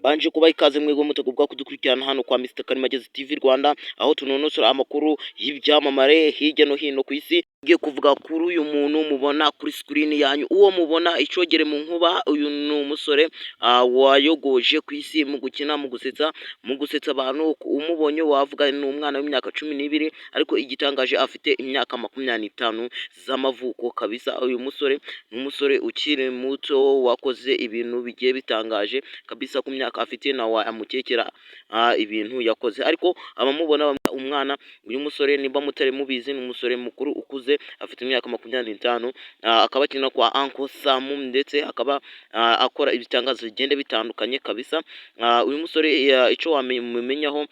Mbanje kubaha ikaze mwebwe mutagubwa kudukurikirana hano kwa Mr Karimagezi TV Rwanda, aho tunonosora amakuru y'ibyamamare hirya no hino ku isi. Ngiye kuvuga kuri uyu muntu mubona kuri screen yanyu, uwo mubona icogere mu nkuba. Uyu ni umusore wayogoje ku isi mu gukina, mu gusetsa abantu. Umubonye wavuga ni umwana w'imyaka 12, ariko igitangaje afite imyaka 25 z'amavuko kabisa. Uyu musore ni umusore ukiri muto wakoze ibintu bigiye bitangaje kabisa. Ku myaka afite nawe amukekera ibintu yakoze, ariko abamubona bamwita umwana. Uyu musore, nimba mutari mubizi, ni umusore mukuru ukuze, afite imyaka 25, akaba akina kwa Uncle Sam, ndetse akaba akora ibitangazo bigenda bitandukanye kabisa. Uyu musore, icyo wamumenyaho,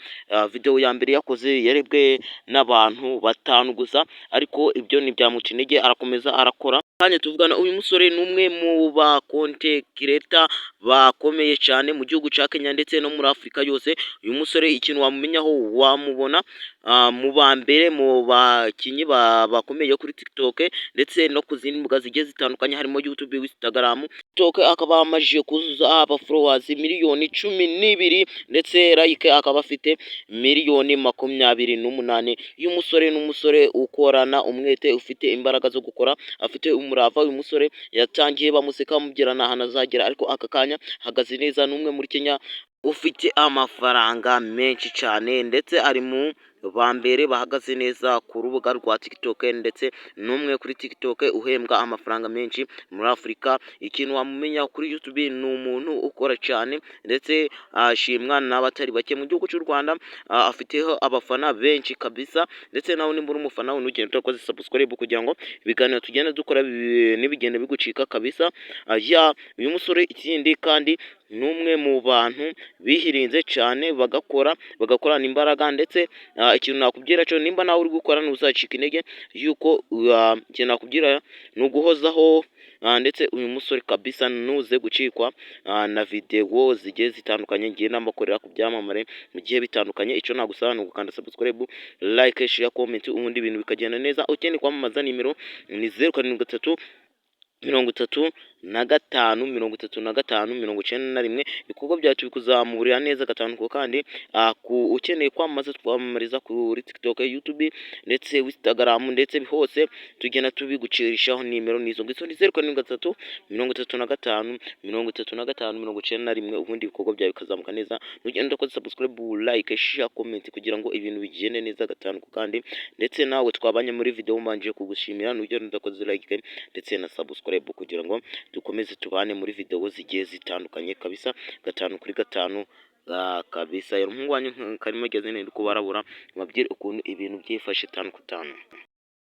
video ya mbere yakoze yarebwe n'abantu batanu gusa, ariko ibyo ntibyamuca intege, arakomeza arakora. Kanya tuvugana, uyu musore ni umwe mu ba content creator bakomeye cyane mu gihugu cya Kenya ndetse no muri Afurika yose. Uyu musore, ikintu wamumenyaho, wamubona mu ba mbere mu bakinnyi bakomeye kuri TikTok ndetse no ku zindi mbuga zigiye zitandukanye, harimo YouTube, Instagram. TikTok akaba amajije kuzuza aba followers miliyoni 12, ndetse like akaba afite miliyoni 28. Uyu musore ni umusore ukorana umwete, ufite imbaraga zo gukora, afite umurava. Uyu musore yatangiye bamuseka, bamubwira nta hantu azagera, ariko aka kanya ahagaze neza. Ni umwe muri Kenya ufite amafaranga menshi cyane, ndetse ari mu ba mbere bahagaze neza ku rubuga rwa TikTok, ndetse n'umwe kuri TikTok uhembwa amafaranga menshi muri Afurika. Ikintu wamumenya kuri YouTube, ni umuntu ukora cyane, ndetse ashimwa n'abatari bake mu gihugu cy'u Rwanda. Afiteho abafana benshi kabisa, ndetse nawe nimba uri umufana we, ntugende utakoze subscribe kugira ngo ibiganiro tugenda dukora ntibigende bigucika kabisa. Ya, uyu musore ikindi kandi ni umwe mu bantu bihirinze cyane, bagakora, bagakorana imbaraga. Ndetse ikintu nakubwira cyo, nimba nawe uri gukora, ntuzacika intege, yuko ikintu nakubwira ni uguhozaho. Ndetse uyu musore kabisa, ntuze gucikwa na videwo zigiye zitandukanye ngenda mbakorera ku byamamare mu gihe bitandukanye. Icyo nagusaba ni ugukanda subscribe, like, share, comment, ubundi ibintu bikagenda neza. Ukeneye kwamamaza, nimero ni 073 35 35 91. Ibikorwa byacu bikuzamurira neza gatanu ku kandi. Ku ukeneye kwamamaza, twamamariza kuri TikTok, YouTube ndetse Instagram, ndetse hose tugenda tubigucirishaho. Nimero nizo ngizo, ni 073 35 35 91, ubundi ibikorwa byawe bikazamuka neza. Nugenda udakoze subscribe, like, share, comment kugira ngo ibintu bigende neza gatanu ku kandi. Ndetse nawe twabanye muri video, mbanje kugushimira. Nugenda udakoze like ndetse na subscribe kugira ngo dukomeze tubane muri video zigiye zitandukanye kabisa, gatanu kuri gatanu kabisa. Umuhungu wanyu Karimagezi ndi kubarabura, mubabwire ukuntu ibintu byifashe tanu ku tanu.